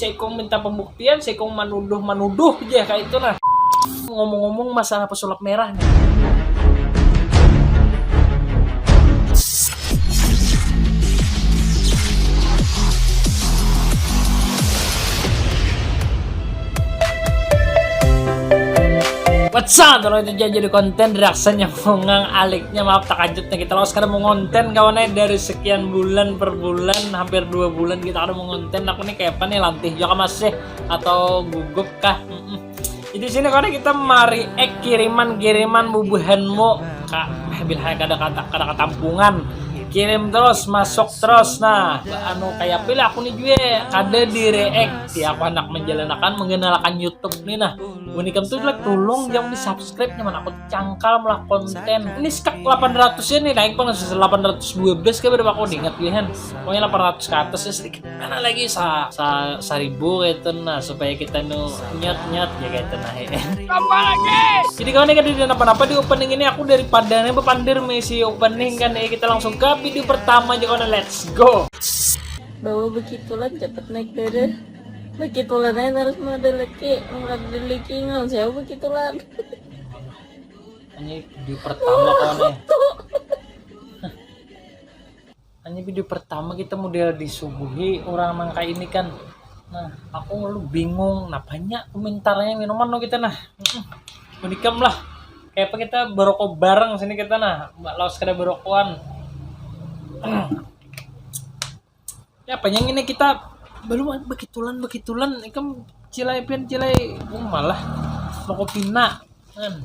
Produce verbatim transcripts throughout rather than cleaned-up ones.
Seikung minta pembuktian, seikung manuduh-manuduh je kayak itu nah. Ngomong-ngomong masalah pesulap merah nih. What's up, kalau itu jadi konten reaction yang mongang aliknya, maaf takajut nih kita lawas kada mau ngonten kawan eh, dari sekian bulan per bulan hampir dua bulan kita kada mau ngonten. Aku nih kayak apa nih, lantih juga masih atau gugup kah? Mm-mm. Jadi sini kada kita mari ek kiriman-kiriman bubuhanmu kak, eh, bila kada kata kada katampungan kirim terus masuk terus nah. Anu kayak pilih aku nih juga kada di react ya, aku anak menjalankan mengenalkan YouTube nih nah. Unikam tuh like tolong yang di subscribe nyaman aku cangkal malah konten ini skak delapan ratus ya nih, naik banget delapan ratus dua belas kayak berapa aku ingat ya kan. Pokoknya delapan ratus ke atas ya sedikit. Mana lagi sa, sa seribu gitu nah supaya kita nu nyat nyat ya gitu nah. Tambah lagi. Jadi kawan ini kan di apa-apa di opening ini aku daripada nih bepandir misi opening kan ya, kita langsung ke video pertama aja kawan, let's go. Bawa begitulah cepat naik darah. Begitulah naik harus mau ada lagi, mau ada lagi nggak siapa begitulah. Ini video pertama kawan ya. Hanya video pertama kita model disuguhi orang nang kayak ini kan. Nah, aku lu bingung napanya komentarnya minuman lo kita nah. Menikam lah. Kayak apa kita berokok bareng sini kita nah. Mbak lawas kada berokokan. Ya apa yang ini kita belum begitulan begitulan ikam cilai pian cilai oh, malah rokok pina kan.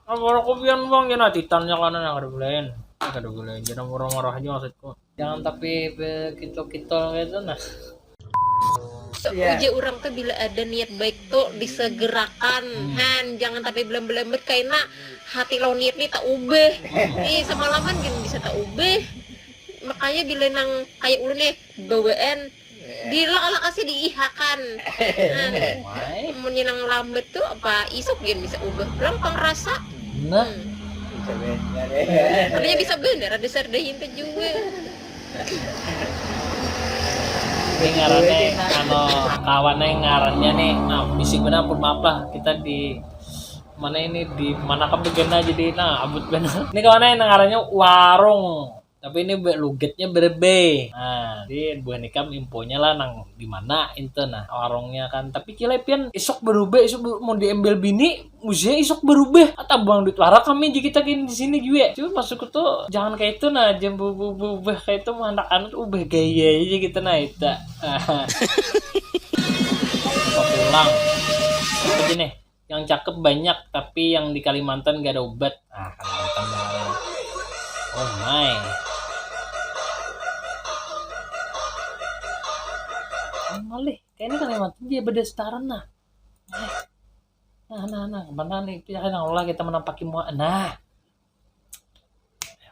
Apa rokok pian bang ya nah titannya kanan yang ada belain. Kada boleh, jangan murah-murah aja maksudku. Jangan tapi begitu-gitu gitu nah. Iya. Uji orang tuh bila ada niat baik tuh disegerakan. Hmm. Han, jangan tapi belum-belum kaina hati lo niat nih tak ubah. Ih, semalaman gini bisa tak ubah. Makanya bila nang kayak ulun nih bawaan dilak-lak kasih diihakan. Nah, mun yang lambat tuh apa isuk gini bisa ubah pulang pengrasa. Nah. Hmm. Bisa benar. Katanya bisa benar ada sardahin juga. Ini ngarannya anu kawannya ngarannya nih, nah bisi benar pun maaf lah kita di mana ini di mana kebegena jadi nah abut benar. Ini kawannya yang ngarannya warung tapi ini lugetnya berebe. Nah, jadi buah nikam infonya lah nang di mana itu nah warungnya kan. Tapi kira pian isok berubah isok mau diambil bini Usia isuk berubah atau buang duit warak kami aja kita gini di sini juga. Cuma maksudku tuh jangan kayak itu nah, jangan berubah kayak itu mah anak anak ubah gaya aja kita nah itu. Mau pulang. Apa aja nih? Yang cakep banyak tapi yang di Kalimantan gak ada obat. Ah, Kalimantan. Oh my. Malih, kayaknya Kalimantan dia berdasar nah. Nah nah nah mana nih pihak nang lah kita menampaki mua nah.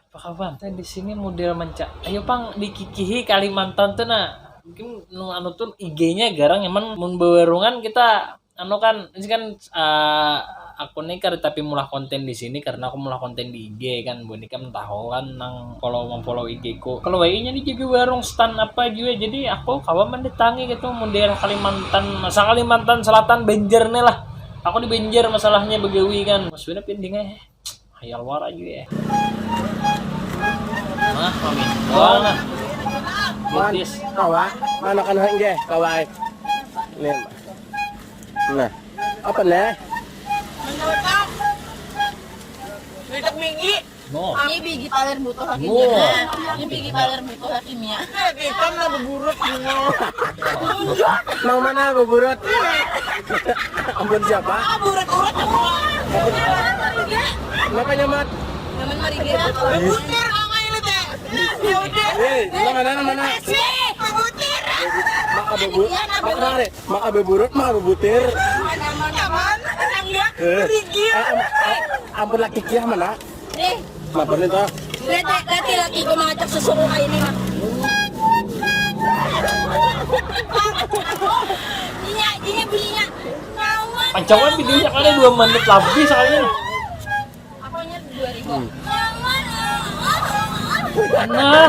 Apa kawan? Saya di sini model menca ayo pang dikikihi Kalimantan tuh nah. Mungkin nu anu tuh I G-nya garang emang mun bewarungan kita anu kan ini kan uh, aku nih kada tapi mulah konten di sini karena aku mulah konten di I G kan buat kan tahu kan nang follow memfollow I G ku kalau W I-nya nih jadi warung stand apa juga jadi aku kawa mendatangi gitu mun daerah Kalimantan masa Kalimantan Selatan Banjar nih lah aku di Banjar masalahnya begawi kan maksudnya pinding eh hayal wara juga ya nah pamit doang nah Butis kawa mana kan hangge kawa ini nah apa nih Lidak minggi. No. Ini bigi paler butuh hakimnya. Ini bigi paler butuh hakimnya. Kita mah beburut bungo. Nang mana beburut? Ampun siapa? Burut-burut bungo. Kenapa nyamat? Nyaman mariga. Butir kok kayak lu teh. Ya udah. Hei, nang mana nang mana? Butir. Maka bebu, maka beburut, maka bebutir. Nyaman. Enggak. Rigir. Ampun laki kia mana? Eh. Mabar nih toh. Lihat lihat laki gue mengajak sesuatu kayak ini mah. Iya, iya bunyinya. Kawan. Pancawan videonya kali dua menit lebih soalnya. Apanya dua ribu. Hmm. Nah.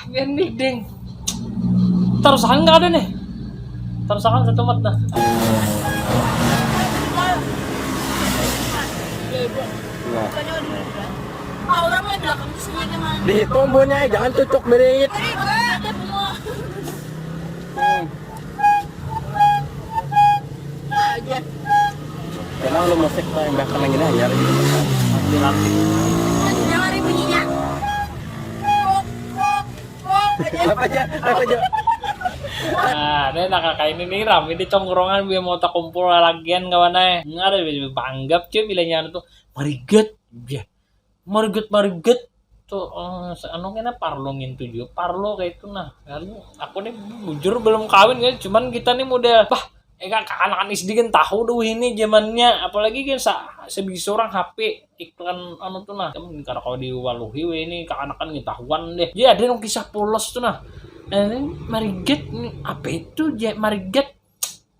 Biar nih ding. Tarusakan kada nih. Tarusakan satu mat nah. Di itu umbunya jangan cucuk berit. Kenapa lu musik tuh yang bahkan lagi nih nyari? Dilatih. Dengar bunyinya. Apa aja? Apa aja? Nah, ini nak kayak ini nih rame di tongkrongan biar mau tak kumpul lagian kawan eh. Nggak ada biar banggap cuy bilanya anu tuh mariget. Ya. Mariget mariget tuh eh, anu kena parlo ngintu juga parlo kayak itu nah. Lalu aku nih bujur belum kawin kan cuman kita nih model bah eh kan anak-anak sedikit tahu dulu ini zamannya apalagi kan sa sebagai seorang H P iklan anu tuh nah kan karena kalau diwaluhi weh ini kekanakan ketahuan deh jadi ada yang kisah polos tuh nah eh, ini mariget ini apa itu je mariget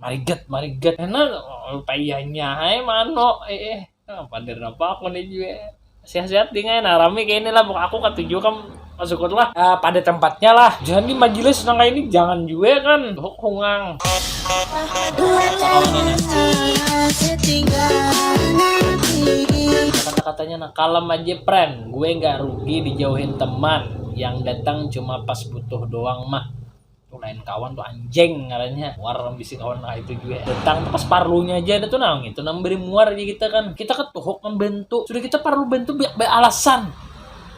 mariget mariget karena oh, payahnya hai mano eh eh nah, pander apa aku nih juga sehat-sehat ding nah rame kayak ini lah aku katuju kam masuk lah uh, pada tempatnya lah jangan di majelis nang kayak ini jangan juga kan hok hungang kata-katanya nah kalem aja friend gue nggak rugi dijauhin teman yang datang cuma pas butuh doang mah tuh lain kawan tuh anjing ngarannya muar bisi kawan nah itu juga datang tuh pas parlunya aja ada tuh nang itu nang beri muar aja kita kan kita ketuhuk membantu sudah kita parlu bantu biar alasan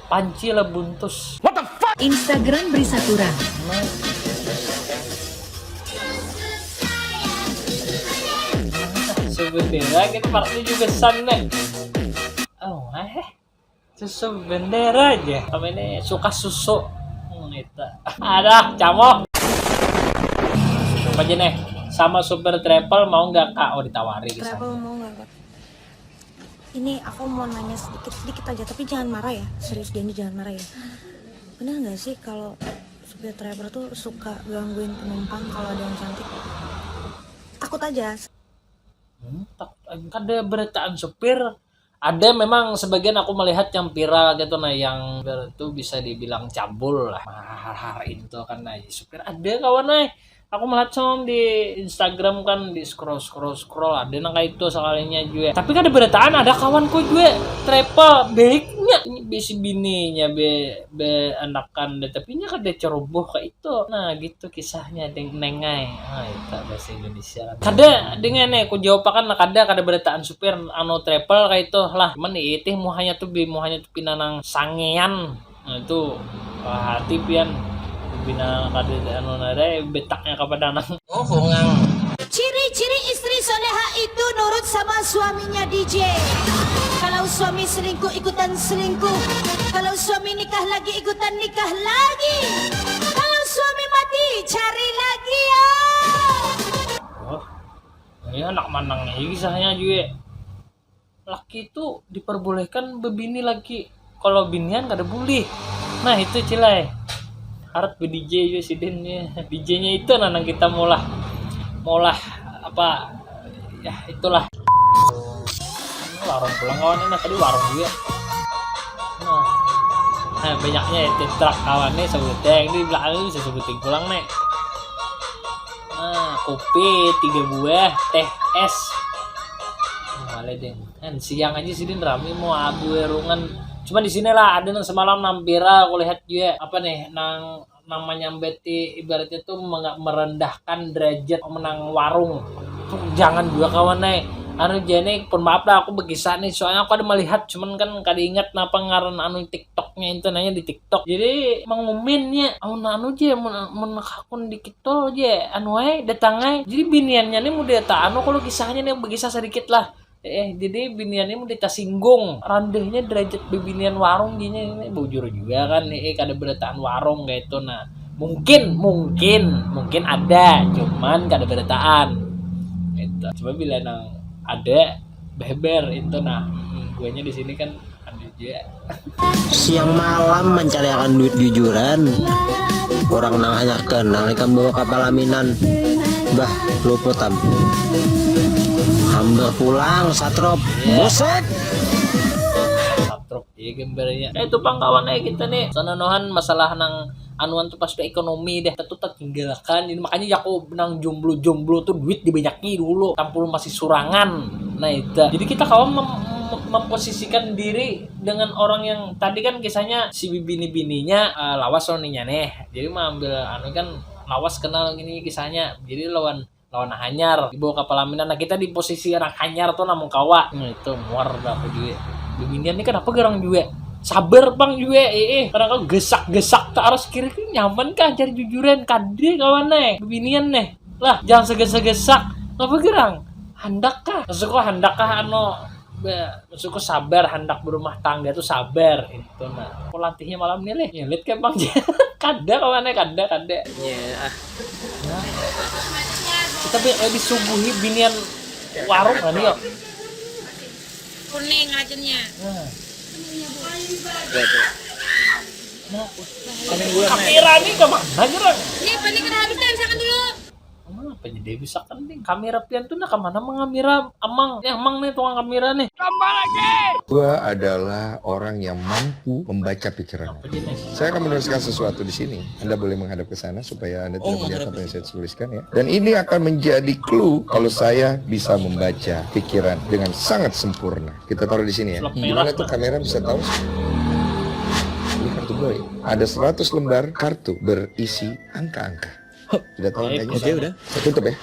panci lah buntus Instagram Beri Satura. Sebenarnya kita parti juga sana. Oh, eh. Susu bendera aja. Kami ini suka susu. Hmm, itu. Ada, camo. Apa aja nih? Sama supir travel mau nggak kak? Oh ditawari ke Travel sana. Mau nggak kak? Ini aku mau nanya sedikit sedikit aja, tapi jangan marah ya, serius janji jangan marah ya. Bener nggak sih kalau supir travel tuh suka gangguin penumpang kalau ada yang cantik? Takut aja. Hmm, tak, kada berataan supir. Ada memang sebagian aku melihat yang viral gitu nah yang viral itu bisa dibilang cabul lah. Mahar-har itu kan nah supir ada kawan eh. Aku melihat sama di Instagram kan di scroll scroll scroll ada nang kayak itu sekalinya juga. Tapi kada berataan ada kawanku juga travel baiknya ini bisi bininya be, be anakan deh tapi nya kada ceroboh kayak itu. Nah gitu kisahnya deng nengai. Ah itu bahasa Indonesia kan. Kada dengan eh ku jawab akan lah kada kada berataan supir anu travel kayak itu lah. Cuman itih muhanya tuh bi muhanya tuh pinanang sangean. Nah itu wah hati pian bina kada anu nada betaknya kepada nang. Oh hungang. Ciri-ciri istri soleha itu nurut sama suaminya D J. Kalau suami selingkuh ikutan selingkuh. Kalau suami nikah lagi ikutan nikah lagi. Kalau suami mati cari lagi ya. Oh, ini anak manang ini kisahnya juga. Laki itu diperbolehkan bebini lagi. Kalau binian kada boleh. Nah itu cilai. Harap be-DJ juga sidin ya. DJ-nya itu nah nang kita maulah maulah apa ya itulah. Warung pulang kawan ini tadi warung juga. Nah, nah banyaknya itu truk kawan nih sebuting di belakang bisa sebuting pulang nih. Nah, kopi tiga buah, teh es. Malah deh. Kan siang aja sidin rame mau abu erungan. Cuma di sini lah ada nang semalam nang viral aku lihat juga apa nih nang nang menyambati ibaratnya tuh merendahkan derajat menang warung. Tuh, jangan juga kawan nih. Anu jadi pun maaf lah aku berkisah nih soalnya aku ada melihat cuman kan kada ingat napa ngaran anu TikToknya itu nanya di TikTok. Jadi menguminnya amun anu aja mun mun hakun dikit tol je anu ai datang ai jadi biniannya nih mudah tak anu kalau kisahnya nih berkisah sedikit lah eh jadi biniannya mudah tersinggung rendahnya derajat bebinian warung gini ini bujur juga kan nih eh, kada berataan warung kayak itu nah mungkin mungkin mungkin ada cuman kada berataan itu coba bila nang ada beber itu nah guanya di sini kan Siang malam mencari akan duit jujuran. Orang nang hanya kenal ikan bawa kapal aminan. Bah, luput am. Hamber pulang satrop. Musik. Satrop iya gambarnya. Eh itu pangkawan eh kita nih. Sononohan masalah nang anuan tu pas sudah ekonomi deh, kita tu tertinggalakan. Jadi makanya jaku nang jomblo-jomblo tu duit dibanyaki dulu, tampul masih surangan. Nah itu. Jadi kita kawa mem- mem- memposisikan diri dengan orang yang tadi kan kisahnya si bini-bininya eh, lawas lawan inya nih. Jadi mengambil anu kan lawas kenal gini kisahnya. Jadi lawan lawan hanyar dibawa ke pelaminan. Nah kita di posisi anak hanyar tuh namun kawa. Nah itu muar dah aku juga. Bibinian ini kenapa gerang juga? Sabar pang juga, eh, eh. Karena kau gesak-gesak ke arah kiri kan nyaman kah cari jujuran kade kawan nih. Bibinian nih. Lah jangan segesak-gesak. Ngapa gerang? Handak kah? Maksudku handak kah anu be, maksudku sabar, handak berumah tangga tuh sabar itu nah. Aku latihnya malam ini leh, nyelit kayak bang. Kada kawannya, kada, kada. Ya ah. Kita be, eh, disuguhi binian warung kan ya. Kuning racunnya. Nah. Ada yang gula nih. Kamera nih kemana gerang? Ini paling kena habis kan misalkan dulu. Emang apa jadi bisa kan nih? Kamera pian tuh nah kemana mengamira amang? Nih amang nih tukang kamera nih. Gua adalah orang yang mampu membaca pikiran. Apa jadi? Saya akan menuliskan sesuatu di sini. Anda boleh menghadap ke sana supaya Anda tidak melihat apa yang saya tuliskan ya. Dan ini akan menjadi clue kalau saya bisa membaca pikiran dengan sangat sempurna. Kita taruh di sini ya. Slot Gimana merah. Tuh kamera bisa tahu? Ini kartu boy. Ada seratus lembar kartu berisi angka-angka. Sudah tahu Baik, angkanya? Oke, udah. Saya tutup ya.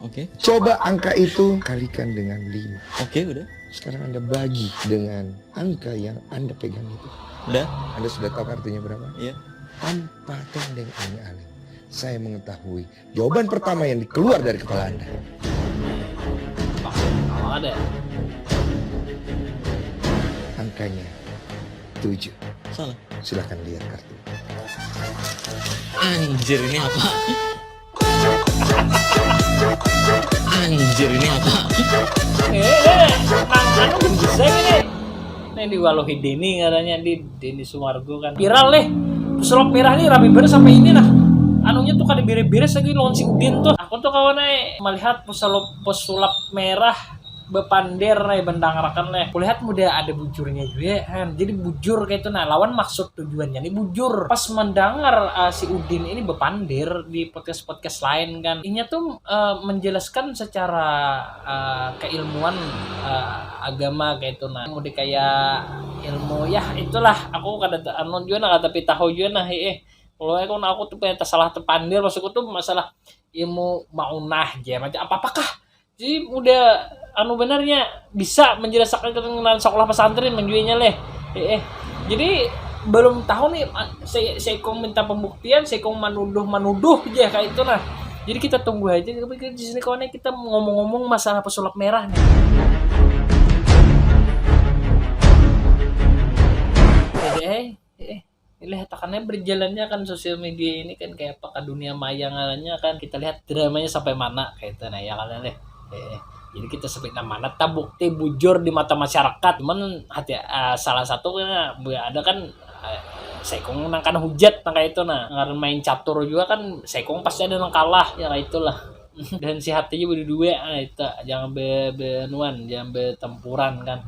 Oke. Coba angka itu kalikan dengan lima. Oke, udah. Sekarang Anda bagi dengan angka yang Anda pegang itu. Udah. Anda sudah tahu kartunya berapa? Iya. Tanpa tendeng aling-aling, saya mengetahui jawaban pertama yang keluar dari kepala Anda. Apa ada? Angkanya tujuh. Salah. Silahkan lihat kartu. Anjir, ini apa? Anjir, ini apa? Eh, eh, nang anu bisa ini. Nah, di Waluhi Deni katanya di Deni Sumargo kan. Viral deh. Pesulap merah nih rame banget sampai ini nah. Anunya tuh kada beres-beres lagi lawan si Udin tuh. Aku tuh kawan eh melihat pesulap pesulap merah bepander nih bendangarakan nih. Kulihat muda ada bujurnya juga kan. Jadi bujur kayak itu nah lawan maksud tujuannya nih bujur. Pas mendengar uh, si Udin ini bepander di podcast-podcast lain kan. Inya tuh uh, menjelaskan secara uh, keilmuan uh, agama kayak itu nah. Mudah kayak ilmu ya itulah aku kada anu juga nah kada tapi tahu juga nah eh kalau aku aku tuh punya salah terpandir maksudku tuh masalah ilmu maunah aja macam apa apakah jadi udah anu benarnya bisa menjelaskan ketenangan sekolah pesantren menjualnya leh eh, eh. Jadi belum tahu nih saya saya kong minta pembuktian saya kong menuduh menuduh aja kayak itu nah jadi kita tunggu aja tapi di sini kawannya kita ngomong-ngomong masalah pesulap merah nih eh, eh, eh. Ini takannya berjalannya kan sosial media ini kan kayak apa ke dunia maya ngarannya kan kita lihat dramanya sampai mana kayak itu nah ya kan deh eh, jadi kita sampai nah mana tabukti bujur di mata masyarakat cuman hati uh, salah satu kan ada kan uh, saya kong nangkan hujat nang kayak itu nah ngaran main catur juga kan saya kong pasti ada nang kalah ya kayak itulah dan si hati aja berdua nah, itu jangan be benuan jangan bertempuran kan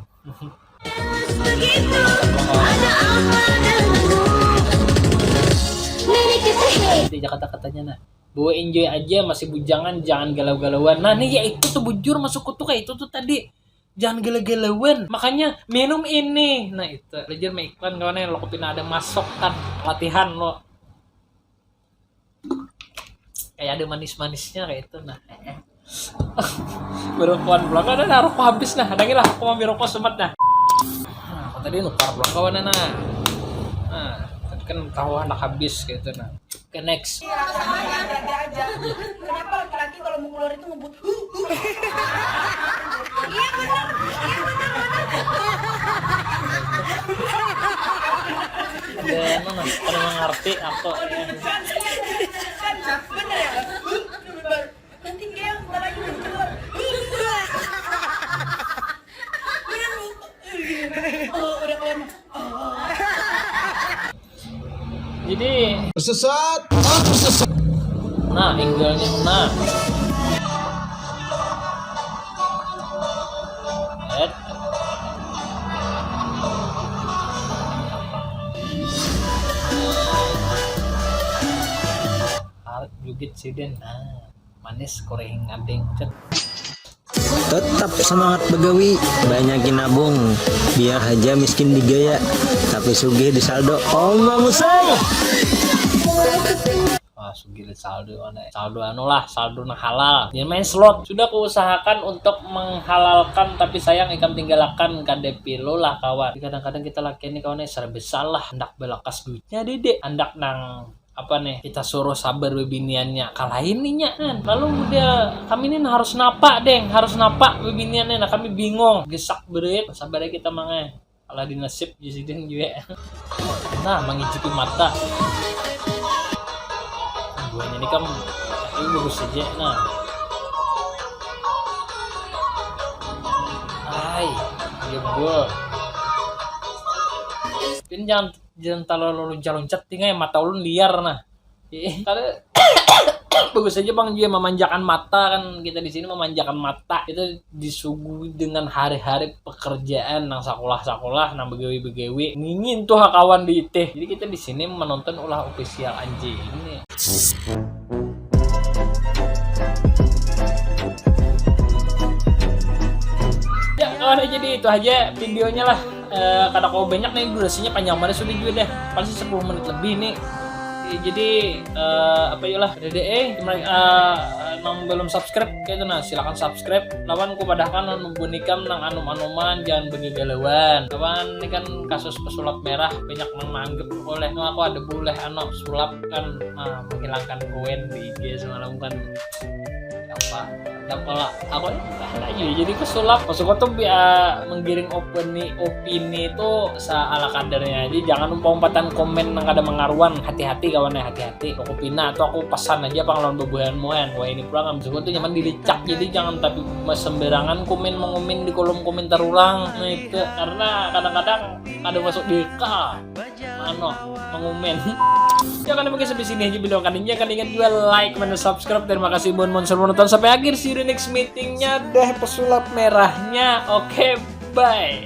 Nanti kata-katanya nah bahwa enjoy aja masih bujangan jangan galau-galauan nah nih ya itu tuh bujur masuk kutu kayak itu tuh tadi jangan galau-galauan makanya minum ini nah itu belajar iklan kawan lo kopi ada masuk kan latihan lo kayak ada manis-manisnya kayak itu nah baru kawan pulang kan ada rokok habis nah ada lah aku ambil rokok semat nah nah aku tadi nukar pulang kawan nah nah kan tahu anak habis kayak itu nah ke next Iya, rasanya ada aja. Kenapa laki-laki kalau mau keluar itu ngebut? Huh, huh. Iya benar. Iya benar. Ada mana? Ada mengerti aku. Kan benar ya? Huh, benar. Nanti dia yang lagi keluar. Huh, huh. Benar, Bu. Oh, udah keluar. Jadi Tersesat, ah, tersesat. Nah, tinggalnya nah. Et. Jugit sidin. Nah, manis kurihing ading. Cet. Tetap semangat begawi, banyakin nabung. Biar haja miskin digaya, tapi sugih di saldo. Allahumma sholli. Wah, sugih di saldo mana? Saldo anu lah, saldo nang halal. Jangan main slot. Sudah kuusahakan untuk menghalalkan, tapi sayang ikam tinggalakan, kada pilu lah kawan. Kadang-kadang kita laki ini kawan serba salah, hendak balakas duitnya dede, hendak nang apa nih, kita suruh sabar bebiniannya, kalain inya kan. Lalu udah kami ini harus napa deng, harus napa bebiniannya, nah kami bingung, gesak berit, sabar ya kita mangai. Alah dinasib di sidin juga. Nah, mangijiki mata. Buahnya ini kan tapi bagus saja. Nah, ay, jebol. Pin jangan jangan terlalu loncat-loncat, tinggal mata ulun liar nah. Ih, kada bagus saja bang dia memanjakan mata kan, kita di sini memanjakan mata, kita disuguhi dengan hari-hari pekerjaan nang sakulah-sakulah, nang begawi-begawi, ngingin tuh kawan di itih. Jadi kita di sini menonton ulah official anjing ini. Ya kawan, jadi itu aja videonya lah. Eh, kada kau banyak nih, durasinya panjang banget sudah juga deh, pasti sepuluh menit lebih nih. Eh, jadi eh, apa ya lah, dede eh mereka eh, nang belum subscribe kayak itu nah, silakan subscribe. Lawan ku padahkan nang bunikam nang anum-anuman, jangan begegalauan. Lawan ini kan kasus pesulap merah, banyak nang menganggap oleh nu aku ada boleh anu sulap kan, nah, menghilangkan koin di I G semalam kan. Apa apa lah, aku entah lah, iya, jadi pesulap maksudku tuh bia menggiring opini opini itu seala kadarnya aja, jangan umpah-umpatan komen nang kada mengaruan, hati-hati kawan ya, hati-hati. Aku pina atau aku pesan aja pang lawan bebuahan muan, wah ini pulang maksudku tuh nyaman dilicak, jadi jangan tapi sembarangan komen mengomen di kolom komentar orang, nah itu karena kadang-kadang kada masuk D K. Ano mengomen. Ya kan mungkin sampai sini aja video kali ini, jangan ingat juga like, mana subscribe. Terima kasih buat monster menonton sampai akhir, see you di next meetingnya deh pesulap merahnya. Oke, bye.